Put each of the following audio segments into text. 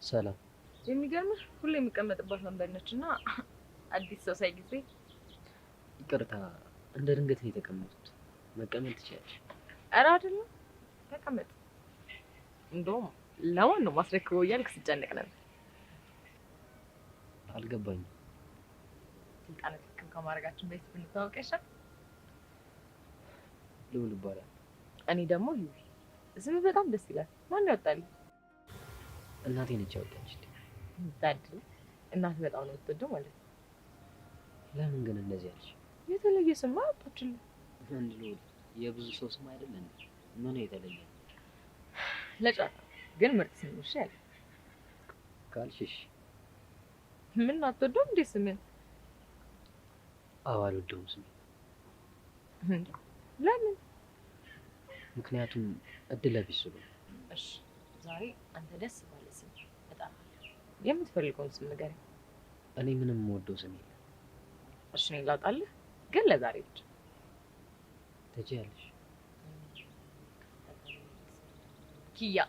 ሰላም። የሚገርምህ ሁሌ የምቀመጥባት ወንበር ነች እና አዲስ ሰው ሳይ ጊዜ ይቅርታ፣ እንደ ድንገት ነው የተቀመጡት። መቀመጥ ትችያለሽ። ኧረ አይደለም፣ ተቀመጥ። እንደውም ለማን ነው ማስረክበው እያልክ ስጨነቅ ነበር። አልገባኝም። ስልጣነ ትክክል ከማድረጋችን በፊት ብንተዋወቅ ይሻል። ልዑል ይባላል። እኔ ደግሞ ሂዊ። ስምህ በጣም ደስ ይላል። ማን ያወጣልህ? እናቴ ነች ያወጣችልኝ። ታድል። እናት በጣም ነው የምትወደው ማለት ነው። ለምን ግን እንደዚህ አልሽ? የተለየ ስም አወጣችልህ። አንድ ልዑል የብዙ ሰው ስም አይደል እንዴ? ምን የተለየ ነው? ለጨዋታ ግን ምርጥ ስም ነው። እሺ ያለ ካልሽ እሺ። ምን አትወደውም እንዴ ስምህን? አዎ፣ አልወደውም ስሜን። እንዴ ለምን? ምክንያቱም እድለ ቢስ ስለሆነ። እሺ ዛሬ አንተ ደስ ባለ ስም እጠራለሁ። የምትፈልገውን ስም ንገረኝ። እኔ ምንም የምወደው ስም የለም። እሺ እኔ ላውጣልህ፣ ግን ለዛሬ ብቻ። ትችያለሽ። ኪያ።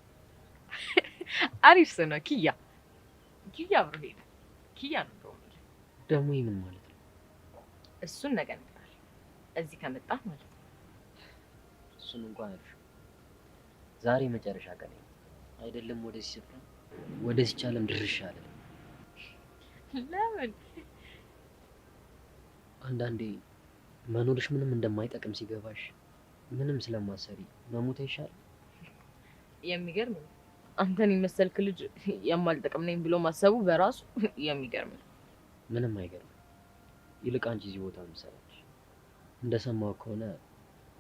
አሪፍ ስም ነው። ኪያ ኪያ አብሮ ሄደ። ኪያ ነው እንደውም የምልህ። ደግሞ ይህ ምን ማለት ነው? እሱን ነገ እነግርሃለሁ፣ እዚህ ከመጣህ ማለት ነው። እሱን እንኳን አልሽው። ዛሬ መጨረሻ ቀን ነው። አይደለም ወደዚህ ስፍራ ወደዚህ ዓለም ድርሻ አለ። ለምን? አንዳንዴ መኖርሽ ምንም እንደማይጠቅም ሲገባሽ ምንም ስለማሰሪ መሞት አይሻልም? የሚገርም ነው። አንተን የመሰልክ ልጅ የማልጠቅም ነኝ ብሎ ማሰቡ በራሱ የሚገርም ነው። ምንም አይገርምም። ይልቅ አንቺ እዚህ ቦታ ምን ሰራሽ? እንደሰማው ከሆነ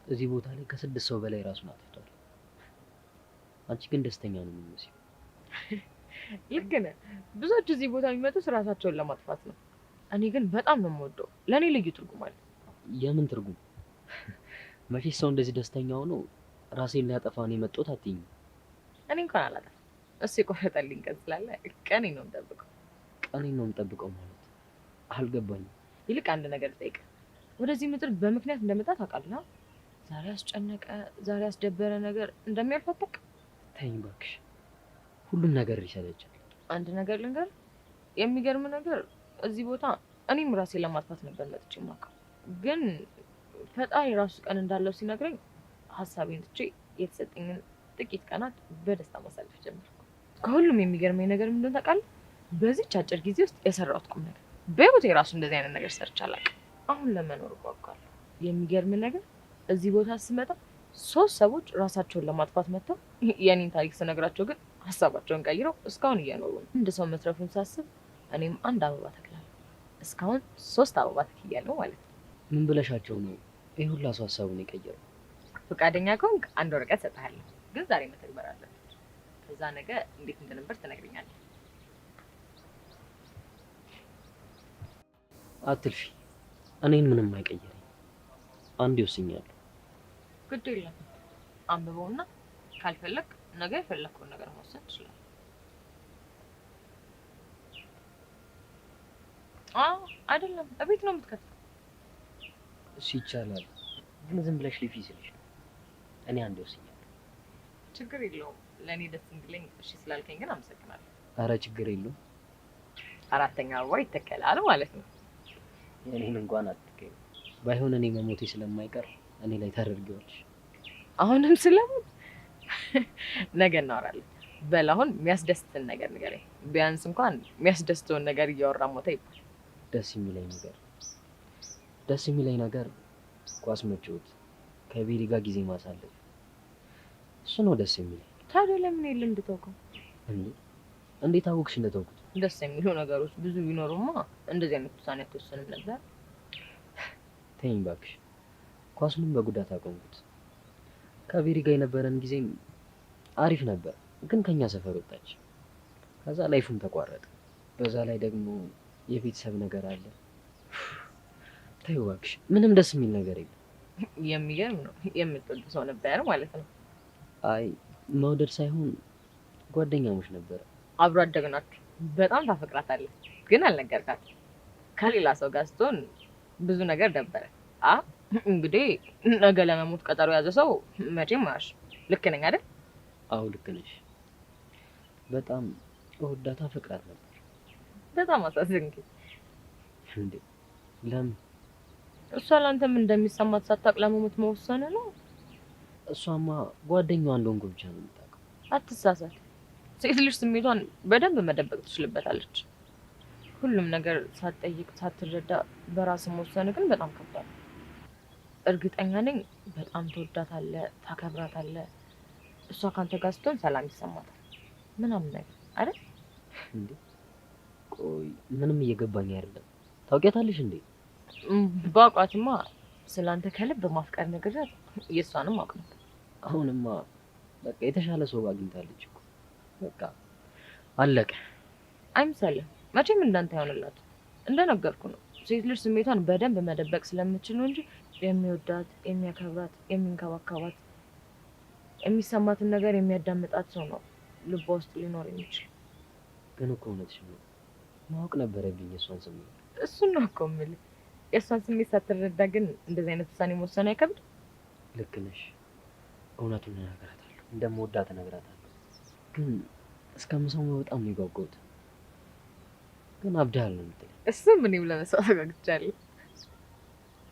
እዚህ ቦታ ላይ ከ6 ሰው በላይ ራሱን አጥፍቷል። አንቺ ግን ደስተኛ ነው የምትመስይው። ልክ ነህ። ብዙዎች እዚህ ቦታ የሚመጡት ራሳቸውን ለማጥፋት ነው። እኔ ግን በጣም ነው የምወደው። ለእኔ ልዩ ትርጉም አለው። የምን ትርጉም? መቼስ ሰው እንደዚህ ደስተኛ ሆኖ ራሴን ሊያጠፋ ነው የመጣሁት አትይኝም? እኔ እንኳን አላጠፋም። እሱ የቆረጠልኝ ቀን ስላለ ቀኔን ነው የምጠብቀው። ቀኔን ነው የምጠብቀው ማለት አልገባኝም። ይልቅ አንድ ነገር ልጠይቅህ። ወደዚህ ምድር በምክንያት እንደመጣ ታውቃለህ? ዛሬ ያስጨነቀ ዛሬ ያስደበረ ነገር እንደሚያልፍ አታውቅም? ተይኝ እባክሽ፣ ሁሉም ነገር ይሰለቻል። አንድ ነገር ልንገርህ፣ የሚገርም ነገር እዚህ ቦታ እኔም ራሴን ለማጥፋት ነበር መጥቼ የማውቀው። ግን ፈጣሪ ራሱ ቀን እንዳለው ሲነግረኝ ሀሳቤን ትቼ የተሰጠኝን ጥቂት ቀናት በደስታ ማሳለፍ ጀመርኩ። ከሁሉም የሚገርመኝ ነገር ምንድን ነው ታውቃለህ? በዚህች አጭር ጊዜ ውስጥ የሰራሁት ቁም ነገር በህይወቴ ራሱ እንደዚህ አይነት ነገር ሰርቼ አላውቅም። አሁን ለመኖር እጓጓለሁ። የሚገርም ነገር እዚህ ቦታ ስመጣ 3 ሰዎች ራሳቸውን ለማጥፋት መጥተው የኔን ታሪክ ስነግራቸው ግን ሀሳባቸውን ቀይረው እስካሁን እየኖሩ ነው። አንድ ሰው መትረፉን ሳስብ እኔም አንድ አበባ ተክላለሁ። እስካሁን 3 አበባ ተክያለሁ ማለት ነው። ምን ብለሻቸው ነው ይሄ ሁላ ሰው ሀሳቡን የቀየረው? ፈቃደኛ ከሆንክ አንድ ወረቀት እሰጥሃለሁ፣ ግን ዛሬ መተግበር አለብን። ከዛ ነገ እንዴት እንደነበር ትነግረኛለህ። አትልፊ፣ እኔን ምንም አይቀየረኝ። አንድ ይወስኛለሁ። ግድ የለም አንብበውና ካልፈለክ ነገ የፈለከውን ነገር መወሰን ትችላለህ። አዎ አይደለም፣ እቤት ነው የምትከፍተው። እሺ ይቻላል፣ ግን ዝም ብለሽ ልፊ ስልሽ ነው። እኔ አንድ ወስኛለሁ። ችግር የለውም። ለእኔ ደስ እንዲለኝ እሺ ስላልከኝ ግን አመሰግናለሁ። አረ ችግር የለውም። 4ኛ አበባ ይተከላል ማለት ነው። የእኔን እንኳን አትከይም። ባይሆን እኔ መሞቴ ስለማይቀር እኔ ላይ ታደርጊዋለሽ። አሁንም ስለሞት ነገ እናወራለን። በል አሁን የሚያስደስትን ነገር ንገረኝ። ቢያንስ እንኳን የሚያስደስተውን ነገር እያወራ ሞተ ይባላል። ደስ የሚለኝ ነገር ኳስ መጫወት፣ ከቤሪ ጋር ጊዜ ማሳለፍ፣ እሱ ነው ደስ የሚለኝ። ታዲያ ለምን የለ እንደተውከው? እንዴ እንዴት አወቅሽ እንደተውኩት? ደስ የሚሉ ነገሮች ብዙ ቢኖሩማ እንደዚህ አይነት ውሳኔ አትወስንም ነበር። ተይኝ እባክሽ። ኳሱንም በጉዳት አቆምኩት። ከቤሪ ጋር የነበረን ጊዜም አሪፍ ነበር፣ ግን ከኛ ሰፈር ወጣች። ከዛ ላይፉም ተቋረጠ። በዛ ላይ ደግሞ የቤተሰብ ነገር አለ። ተይው እባክሽ፣ ምንም ደስ የሚል ነገር የለም። የሚገርም ነው። የምትወድ ሰው ነበር ማለት ነው። አይ መውደድ ሳይሆን ጓደኛሞች ነበር። አብሮ አደግ ናችሁ። በጣም ታፈቅራታለህ፣ ግን አልነገርካትም። ከሌላ ሰው ጋር ስትሆን ብዙ ነገር ደበረ። እንግዲህ ነገ ለመሞት ቀጠሮ የያዘ ሰው መቼም አያሽ። ልክ ነኝ አይደል? አዎ ልክ ነሽ። በጣም እወዳታ ፍቅራት ነበር። በጣም አሳዘንከኝ። እንዴ ለምን? እሷ ለአንተ ምን እንደሚሰማት ሳታውቅ ለመሞት መወሰን ነው። እሷማ ጓደኛዋ እንደሆንኩ ብቻ ነው የምታውቀው። አትሳሳት። ሴት ልጅ ስሜቷን በደንብ መደበቅ ትችልበታለች። ሁሉም ነገር ሳትጠይቅ ሳትረዳ በራስ መወሰን ግን በጣም ከባድ ነው። እርግጠኛ ነኝ በጣም ትወዳታለህ፣ ታከብራታለህ። እሷ ካንተ ጋር ስትሆን ሰላም ይሰማታል ምናምን ነገር አይደል? እንዴ ቆይ ምንም እየገባኝ አይደለም። ታውቂያታለሽ እንዴ? ባውቃትማ ስላንተ ከልብ ማፍቀር ነግሬያት የእሷንም አውቅ ነበር። አሁንማ በቃ የተሻለ ሰው አግኝታለች እኮ። በቃ አለቀ። አይምሰልህ፣ መቼም እንዳንተ አይሆንላት። እንደነገርኩ ነው፣ ሴት ልጅ ስሜቷን በደንብ መደበቅ ስለምችል ነው እንጂ የሚወዳት፣ የሚያከብራት፣ የሚንከባከባት፣ የሚሰማትን ነገር የሚያዳምጣት ሰው ነው ልቧ ውስጥ ሊኖር የሚችል። ግን እኮ እውነትሽን ነው፣ ማወቅ ነበረብኝ የእሷን ስሜት። እሱን ነው እኮ የምልህ። የእሷን ስሜት ሳትረዳ ግን እንደዚህ አይነት ውሳኔ መወሰን አይከብድ? ልክ ነሽ። እውነቱን እነግራታለሁ፣ እንደምወዳት እነግራታለሁ። ግን እስከምሰማው በጣም ነው የጓጓሁት። ግን አብዳል ነው የምትለኝ። እሱም እኔም ለመስዋዕት ተጓጉቻለሁ።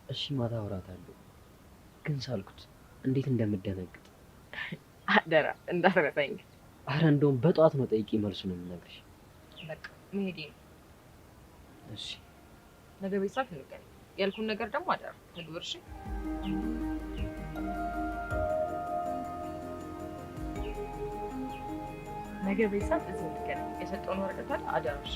እሺ ማታ አወራታለሁ። ግን ሳልኩት እንዴት እንደምደነግጥ። አደራ እንዳትረሳኝ። አረ እንደውም በጠዋት ነው ጠይቂ መልሱ ነው የምነግርሽ። በቃ መሄዴ ነው። እሺ ነገ ቤት ሰዓት እንገናኝ። ያልኩን ነገር ደግሞ አደራ ተግብር። እሺ ነገ ቤት ሰዓት እዚህ እንገናኝ። የሰጠውን ወረቀት አለ አደራ። እሺ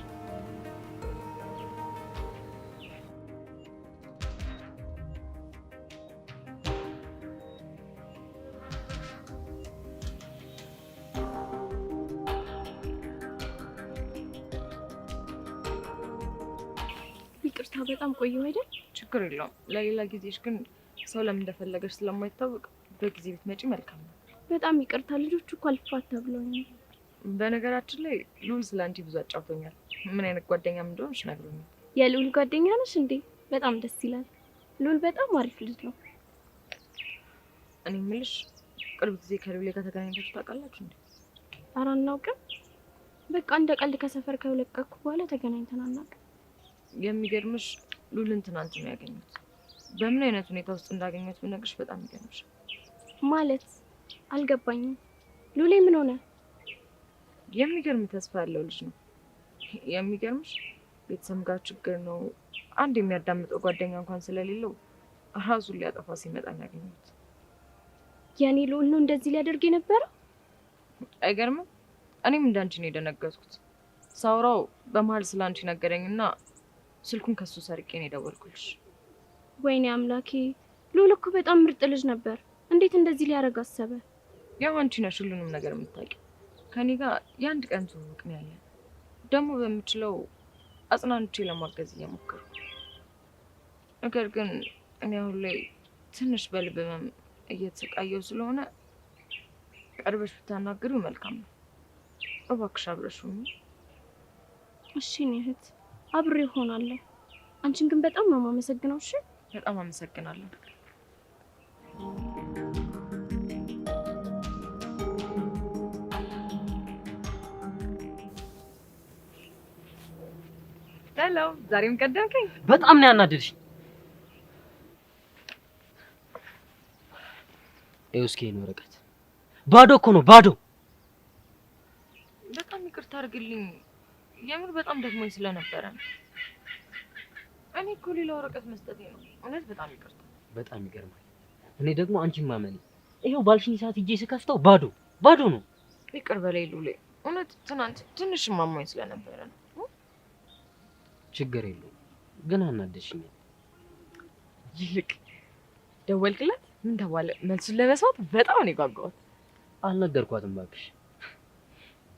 ይቅርታ በጣም ቆየሁ አይደል? ችግር የለውም። ለሌላ ጊዜሽ ግን ሰው ለምን እንደፈለገሽ ስለማይታወቅ በጊዜ ብትመጪ መልካም ነው። በጣም ይቅርታ፣ ልጆቹ እኮ አልፋታ ብለውኛል። በነገራችን ላይ ልዑል ስለ አንቺ ብዙ አጫውቶኛል። ምን አይነት ጓደኛም እንደሆንሽ ነግሮኛል። የልዑል ጓደኛ ነሽ እንዴ? በጣም ደስ ይላል። ልዑል በጣም አሪፍ ልጅ ነው። እኔ የምልሽ ቅርብ ጊዜ ከልዑል ጋር ተገናኝታችሁ ታውቃላችሁ እንዴ? ኧረ አናውቅም። በቃ እንደ ቀልድ ከሰፈር ከለቀኩ በኋላ ተገናኝተን አናውቅም። የሚገርምሽ ሉልን ትናንት ነው ያገኙት። በምን አይነት ሁኔታ ውስጥ እንዳገኙት ብነግርሽ በጣም ይገርምሻል። ማለት አልገባኝም። ሉሌ ምን ሆነ? የሚገርም ተስፋ ያለው ልጅ ነው። የሚገርምሽ ቤተሰብ ጋር ችግር ነው። አንድ የሚያዳምጠው ጓደኛ እንኳን ስለሌለው ራሱን ሊያጠፋ ሲመጣ ነው ያገኙት። የኔ ልዑል ነው እንደዚህ ሊያደርግ የነበረው? አይገርምም? እኔም እንዳንቺ ነው የደነገጥኩት። ሳውራው በመሀል ስለ አንቺ ነገረኝና ስልኩን ከሱ ሰርቄ ነው የደወልኩልሽ። ወይኔ አምላኬ፣ ልዑል እኮ በጣም ምርጥ ልጅ ነበር። እንዴት እንደዚህ ሊያደርግ አሰበ? ያው አንቺ ነሽ ሁሉንም ነገር የምታውቂው። ከኔ ጋር የአንድ ቀን ትውውቅ ነው ያለን። ደግሞ በምችለው አጽናንቼ ለማገዝ እየሞከርኩ፣ ነገር ግን እኔ አሁን ላይ ትንሽ በልብ ህመም እየተሰቃየሁ ስለሆነ ቀርበሽ ብታናግሪው መልካም ነው። እባክሽ አብረሽ ሁኚ። እሺ እኔ እህት አብሬ እሆናለሁ። አንቺን ግን በጣም ነው የማመሰግነው። እሺ በጣም አመሰግናለሁ። Hello፣ ዛሬም ቀደምከኝ። በጣም ነው ያናደድሽኝ። ይኸው እስኪ ይሄን ወረቀት ባዶ እኮ ነው ባዶ። በጣም ይቅርታ አድርግልኝ። የምር በጣም ደክሞኝ ስለነበረ ነው። እኔ እኮ ሌላ ወረቀት መስጠቴ ነው። እውነት በጣም ይቅርታ። በጣም ይገርማል። እኔ ደግሞ አንቺን ማመኔ ይኸው ባልሽኝ ሰዓት ሂጄ ስከፍተው ባዶ ባዶ ነው። ይቅር በለኝ ሉሌ። እውነት ትናንት ትንሽ ማሞኝ ስለነበረ ነው። ችግር የለውም ግን አናደድሽኛል። ይልቅ ደወልክላት? ምን ተባለ? መልሱን ለመስማት በጣም ነው የጓጓሁት። አልነገርኳትም እባክሽ።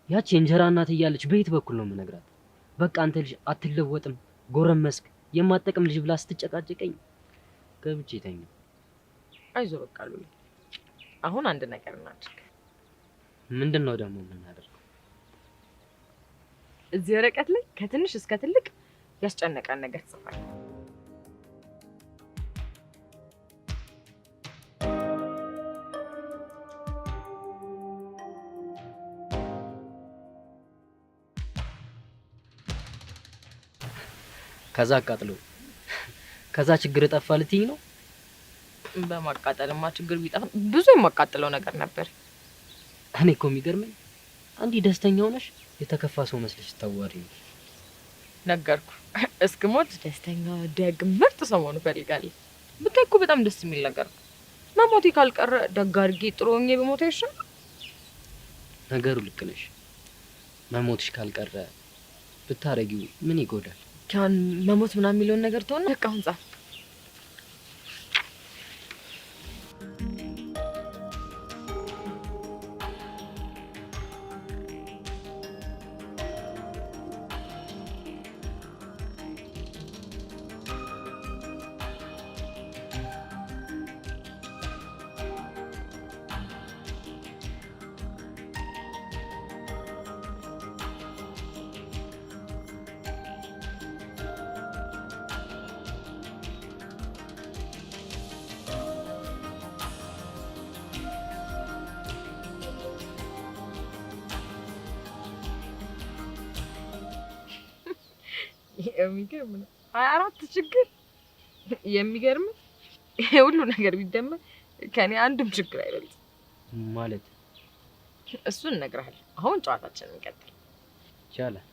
ያቺ የእንጀራ እናት እያለች በየት በኩል ነው የምነግራት? በቃ አንተ ልጅ አትለወጥም፣ ጎረመስክ፣ የማትጠቅም ልጅ ብላ ስትጨቃጨቀኝ ገብቼ ተኛሁ። አይዞህ በቃ ሉሌ፣ አሁን አንድ ነገር እናድርግ። ምንድን ነው ደግሞ የምናደርገው? እዚህ ወረቀት ላይ ከትንሽ እስከ ትልቅ ያስጨነቀን ነገር ትጽፋለህ። ከዛ አቃጥለው ከዛ ችግር ጠፋ ልትይኝ ነው? በማቃጠልማ ችግር ቢጠፋ ብዙ የማቃጥለው ነገር ነበር። እኔ እኮ የሚገርመኝ አንዲ ደስተኛ ሆነሽ የተከፋ ሰው መስለሽ ስታዋሪ ነው። ነገርኩ እስክሞት ደስተኛ፣ ደግ፣ ምርጥ ሰው መሆን እፈልጋለሁ። ብታይ እኮ በጣም ደስ የሚል ነገር ነው። መሞቴ ካልቀረ ደግ አድርጌ ጥሩ ሆኜ በሞቴ አይሻልም? ነገሩ ልክ ነሽ። መሞትሽ ካልቀረ ብታረጊው ምን ይጎዳል? ያን መሞት ምናምን የሚለውን ነገር ተውና በቃ አሁን ጻፍ። የሚገርም ነው። 24 ችግር የሚገርም ይሄ ሁሉ ነገር ቢደመር ከኔ አንድም ችግር አይበልጥም። ማለት እሱን እነግርሃለሁ። አሁን ጨዋታችንን እንቀጥል። ይቻላል።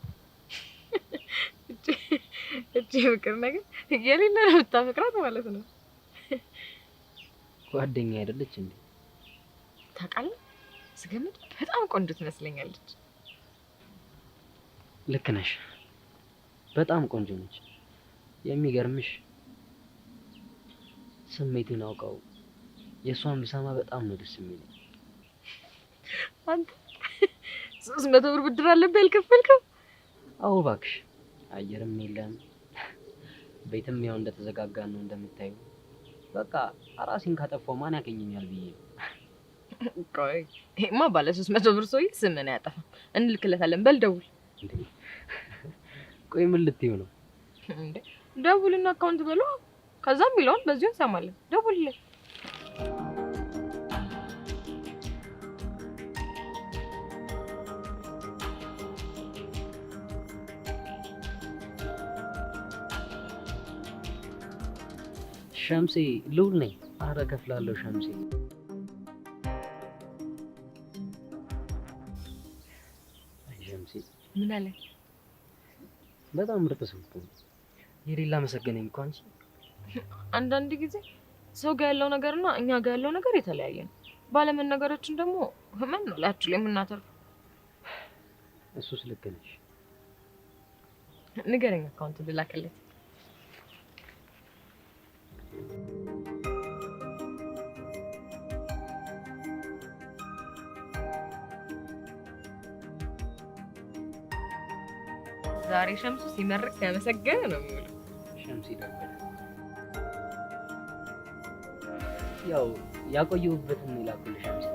እቺ ፍቅር ነገር የሌለ ነው የምታፈቅራት ማለት ነው። ጓደኛ አይደለች እንዴ? ታውቃለህ፣ ስገምት በጣም ቆንጆ ትመስለኛለች። ልክ ነሽ። በጣም ቆንጆ ነች። የሚገርምሽ ስሜቴን አውቀው የእሷን ብሰማ በጣም ነው ደስ የሚለኝ። አንተ 300 ብር ብድር አለብህ ያልከፈልከው? አዎ እባክሽ፣ አየርም የለም ቤትም ያው እንደተዘጋጋ ነው እንደምታዩ። በቃ ራሴን ካጠፋው ማን ያገኘኛል ብዬ ነው። ቆይ ይሄማ ባለ 300 ብር ሰውዬ ስምን አያጠፋም። እንልክለታለን። በል ደውል። እንዴ ቆይ ምን ልትይው ነው እንዴ? ደውልና account በለው። ከዛም የሚለውን በዚሁ እንሰማለን። ደውልለት። ሸምሴ ልውል ነኝ። አረ እከፍላለሁ ሸምሴ። አይ ሸምሴ ምን አለ? በጣም ምርጥ ሰው እኮ ነው። የሌላ መሰገነኝ እኮ አንቺ። አንዳንድ ጊዜ ሰው ጋር ያለው ነገርና እኛ ጋር ያለው ነገር የተለያየ ነው። ባለመነገራችን ደግሞ ህመም ነው ላያችን ላይ የምናተርፈው። እሱስ ልክ ነሽ። ንገረኝ፣ account ልላክለት። ዛሬ ሸምሱ ሲመርቅ ሲያመሰግን ነው የሚውለው። ሸምሴ ደወለ። ያው ያቆየሁበትን የላኩልሽ ሸምሴ።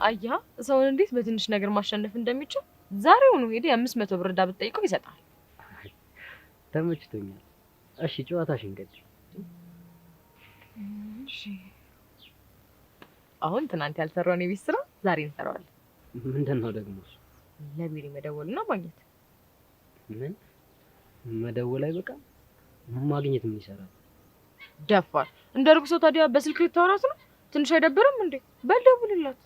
አያ ሰውን እንዴት በትንሽ ነገር ማሸነፍ እንደሚቻል ዛሬውኑ ሄደህ የ500 ብር ዕዳ ብትጠይቀው ይሰጣል። ተመችቶኛል። እሺ ጨዋታሽን ቀጥይ። እሺ አሁን ትናንት ያልሰራውን የቤት ስራ ዛሬ እንሰራዋለን። ምንድን ነው ደግሞ እሱ? ለቤሪ መደወልና ማግኘት። ምን መደወል አይበቃም? ማግኘት ምን ይሰራል? ደፋር እንደ ርጉዝ ሰው ታዲያ በስልክ ልታወራት ነው? ትንሽ አይደብርም እንዴ? በል ደውልላት።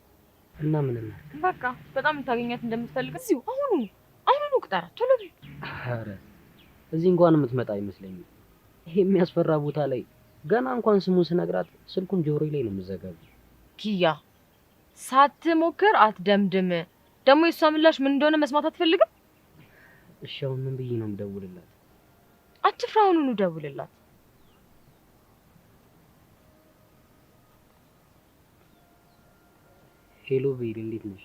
እና ምን እናድርግ? በቃ በጣም ልታገኛት እንደምትፈልግ እዚሁ አሁኑኑ አሁኑኑ ቅጠራት፣ ቶሎ በል። ኧረ እዚህ እንኳን የምትመጣ አይመስለኝም። ይሄ የሚያስፈራ ቦታ ላይ ገና እንኳን ስሙን ስነግራት ስልኩን ጆሮዬ ላይ ነው የምዘጋው። ኪያ ሳትሞክር አትደምድም። ደግሞ የእሷ ምላሽ ምን እንደሆነ መስማት አትፈልግም? እሺ አሁን ምን ብዬ ነው የምደውልላት? አትፍራ፣ አሁኑኑ ደውልላት። Hello ቤሪ፣ እንዴት ነሽ?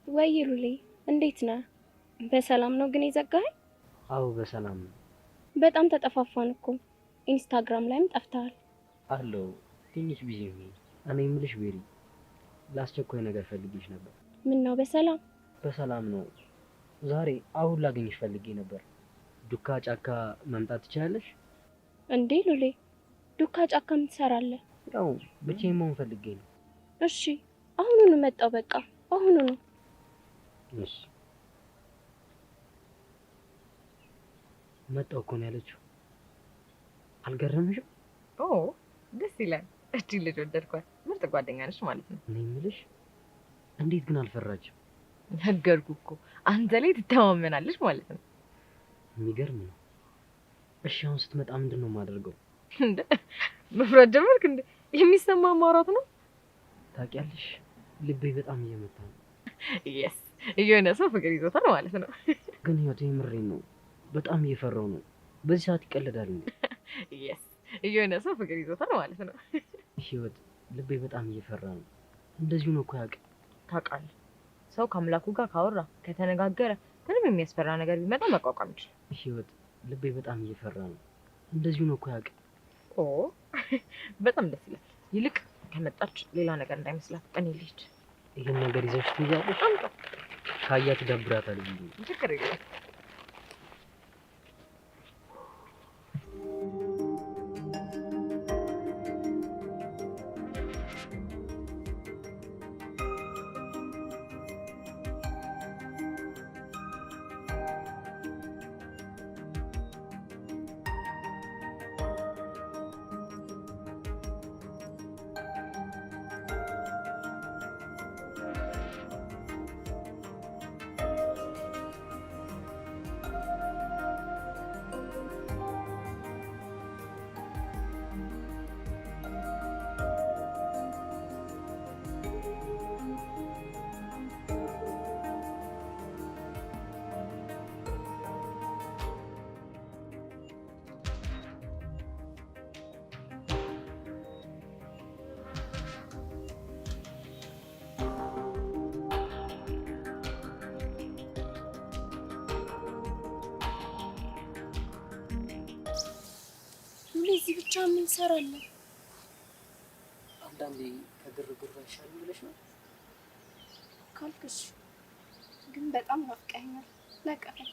ወይ ሉሌ፣ እንዴት ነህ? በሰላም ነው ግን የዘጋኸኝ? አዎ በሰላም ነው በጣም ተጠፋፋን እኮ። ኢንስታግራም ላይም ጠፍተሃል። አለው። ትንሽ busy ሆኜ። እኔ የምልሽ ቤሪ፣ ለአስቸኳይ ነገር ፈልጌሽ ነበር። ምን ነው በሰላም? በሰላም ነው። ዛሬ አሁን ላገኝሽ ፈልጌ ነበር። ዱካ ጫካ መምጣት ትችላለሽ? እንዴ ሉሌ፣ ዱካ ጫካ ምን ትሰራለህ? ያው ብቻዬን መሆን ፈልጌ ነው። እሺ አሁኑኑ መጣው። በቃ አሁኑኑ። እሺ መጣሁ እኮ ነው ያለችው። አልገረምሽም? ኦ ደስ ይላል። እቺ ልጅ ወደድኳት። ምርጥ ጓደኛ ነሽ ማለት ነው። እኔ የምልሽ እንዴት ግን አልፈራችም? ነገርኩህ እኮ አንተ ላይ ትተማመናለች ማለት ነው። የሚገርም ነው። እሺ አሁን ስትመጣ ምንድን ነው የማደርገው? እንደ መፍራት ጀመርክ እንዴ? የሚሰማ ማውራት ነው። ታውቂያለሽ ልቤ በጣም እየመታ ነው። Yes የሆነ ሰው ፍቅር ይዞታል ማለት ነው። ግን ህይወቴ የምሬን ነው፣ በጣም እየፈራው ነው። በዚህ ሰዓት ይቀለዳል እንዴ? Yes የሆነ ሰው ፍቅር ይዞታል ማለት ነው። ህይወት ልቤ በጣም እየፈራ ነው። እንደዚሁ ነው እኮ ያውቅ። ታውቃለህ፣ ሰው ከአምላኩ ጋር ካወራ ከተነጋገረ ምንም የሚያስፈራ ነገር ቢመጣ መቋቋም ይችላል። ህይወት ልቤ በጣም እየፈራ ነው። እንደዚሁ ነው እኮ ያውቅ። ኦ በጣም ደስ ይላል። ይልቅ ከመጣች ሌላ ነገር እንዳይመስላት እኔ ልሂድ። ይህን ነገር ይዘሽ ትይዣለሽ? አምጣው፣ ካያት ይደብራታል ብዬ ነው። ችግር የለውም። ሉሌ እዚህ ብቻ ምን እንሰራለን? አንዳንዴ ከግርግር አይሻልም ብለሽ ነው? ካልክሽ ግን በጣም ናፍቀኸኛል። ነቀፈኝ።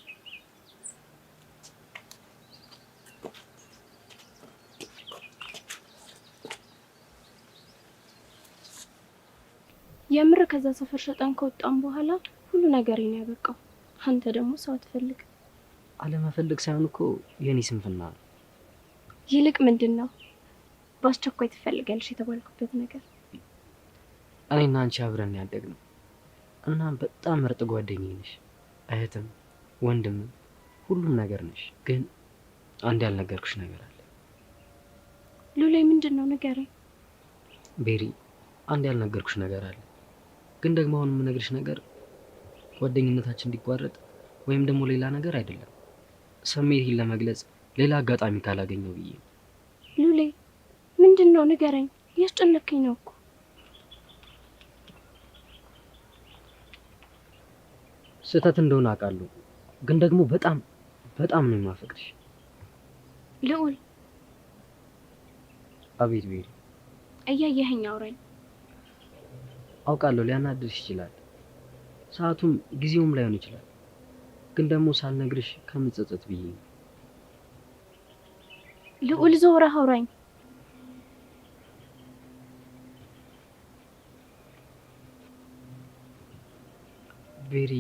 የምር ከዛ ሰፈር ሸጠን ከወጣን በኋላ ሁሉ ነገር ነው ያበቃው። አንተ ደግሞ ሰው አትፈልግ። አለመፈለግ ሳይሆን እኮ የኔ ስንፍና ነው። ይልቅ ምንድን ነው በአስቸኳይ ትፈልጋለሽ የተባልኩበት ነገር? እኔና አንቺ አብረን ያደግነው እና በጣም ምርጥ ጓደኛዬ ነሽ። እህትም ወንድምም ሁሉም ነገር ነሽ። ግን አንድ ያልነገርኩሽ ነገር አለ። ሉሌ ምንድን ነው ንገረኝ። ቤሪ፣ አንድ ያልነገርኩሽ ነገር አለ። ግን ደግሞ አሁን የምነግርሽ ነገር ጓደኝነታችን እንዲቋረጥ ወይም ደግሞ ሌላ ነገር አይደለም። ስሜቴን ለመግለጽ ሌላ አጋጣሚ ካላገኘው ብዬ ነው። ሉሌ ምንድን ነው ንገረኝ። እያስጨነቅከኝ ነው እኮ። ስህተት እንደሆነ አውቃለሁ፣ ግን ደግሞ በጣም በጣም ነው የማፈቅርሽ። ልዑል አቤት ቤሪ። እያየኸኝ አውራኝ። አውቃለሁ ሊያናድድሽ ይችላል፣ ሰዓቱም ጊዜውም ላይሆን ይችላል። ግን ደግሞ ሳልነግርሽ ከምጸጸት ብዬ ነው። ልዑል ዞረህ አውራኝ። ቤሪ፣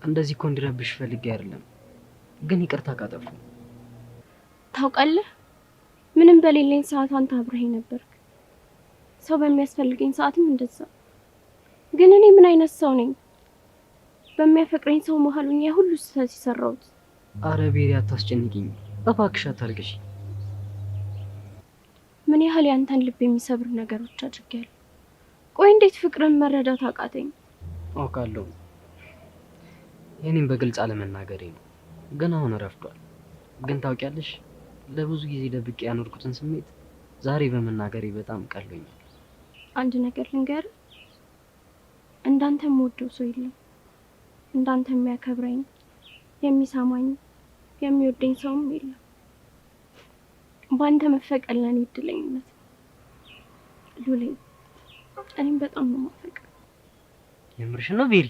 እንደዚህ እኮ እንዲረብሽ ፈልጌ አይደለም፣ ግን ይቅርታ ካጠፉ ታውቃለህ፣ ምንም በሌለኝ ሰዓት አንተ አብረኸኝ ነበርክ። ሰው በሚያስፈልገኝ ሰዓትም እንደዛ። ግን እኔ ምን አይነት ሰው ነኝ? በሚያፈቅረኝ ሰው መሀል ሆኜ ያ ሁሉ ስህተት የሰራሁት። አረ ቤሪ አታስጨንቂኝ እባክሽ፣ አታልቅሽ። ምን ያህል ያንተን ልብ የሚሰብር ነገሮች አድርጌያለሁ። ቆይ እንዴት ፍቅርን መረዳት አቃተኝ? አውቃለሁ የኔም በግልጽ አለመናገሬ ነው፣ ግን አሁን ረፍዷል። ግን ታውቂያለሽ፣ ለብዙ ጊዜ ደብቄ ያኖርኩትን ስሜት ዛሬ በመናገሬ በጣም ቀሎኛል። አንድ ነገር ልንገርህ፣ እንዳንተ የምወደው ሰው የለም። እንዳንተ የሚያከብረኝ፣ የሚሰማኝ፣ የሚወደኝ ሰውም የለም። በአንተ መፈቀር ለእኔ እድለኝነት ነው። ሉሌ፣ እኔም በጣም ነው የማፈቅርህ። የምርሽን ነው ቤሪ?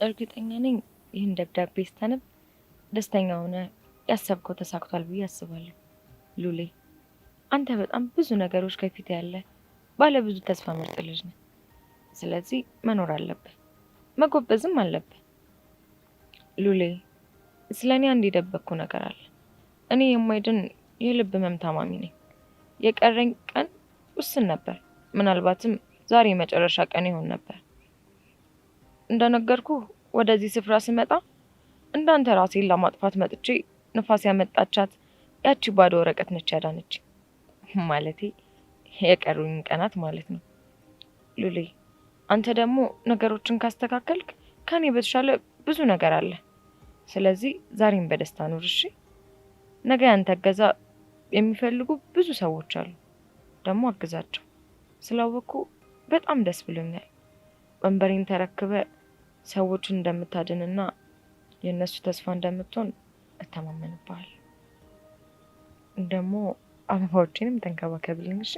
እርግጠኛ ነኝ ይህን ደብዳቤ ስታነብ ደስተኛ ሆነ ያሰብከው ተሳክቷል ብዬ አስባለሁ። ሉሌ፣ አንተ በጣም ብዙ ነገሮች ከፊት ያለ ባለ ብዙ ተስፋ ምርጥ ልጅ ነህ። ስለዚህ መኖር አለብህ፣ መጎበዝም አለብህ። ሉሌ፣ ስለ እኔ አንድ የደበቅኩ ነገር አለ። እኔ የማይድን የልብ ህመም ታማሚ ነኝ። የቀረኝ ቀን ውስን ነበር። ምናልባትም ዛሬ የመጨረሻ ቀን ይሆን ነበር። እንደነገርኩ ወደዚህ ስፍራ ስመጣ እንዳንተ ራሴን ለማጥፋት መጥቼ ንፋስ ያመጣቻት ያቺ ባዶ ወረቀት ነች ያዳነች። ማለቴ የቀሩኝ ቀናት ማለት ነው። ሉሌ፣ አንተ ደግሞ ነገሮችን ካስተካከልክ ከኔ በተሻለ ብዙ ነገር አለ። ስለዚህ ዛሬን በደስታ ኑር እሺ። ነገ ያንተ እገዛ የሚፈልጉ ብዙ ሰዎች አሉ። ደግሞ አግዛቸው። ስላወቅኩ በጣም ደስ ብሎኛል። ወንበሬን ተረክበ ሰዎችን እንደምታድንና የእነሱ ተስፋ እንደምትሆን እተማመንብሃል። ደግሞ አበባዎቼንም ተንከባከብልኝ እሺ።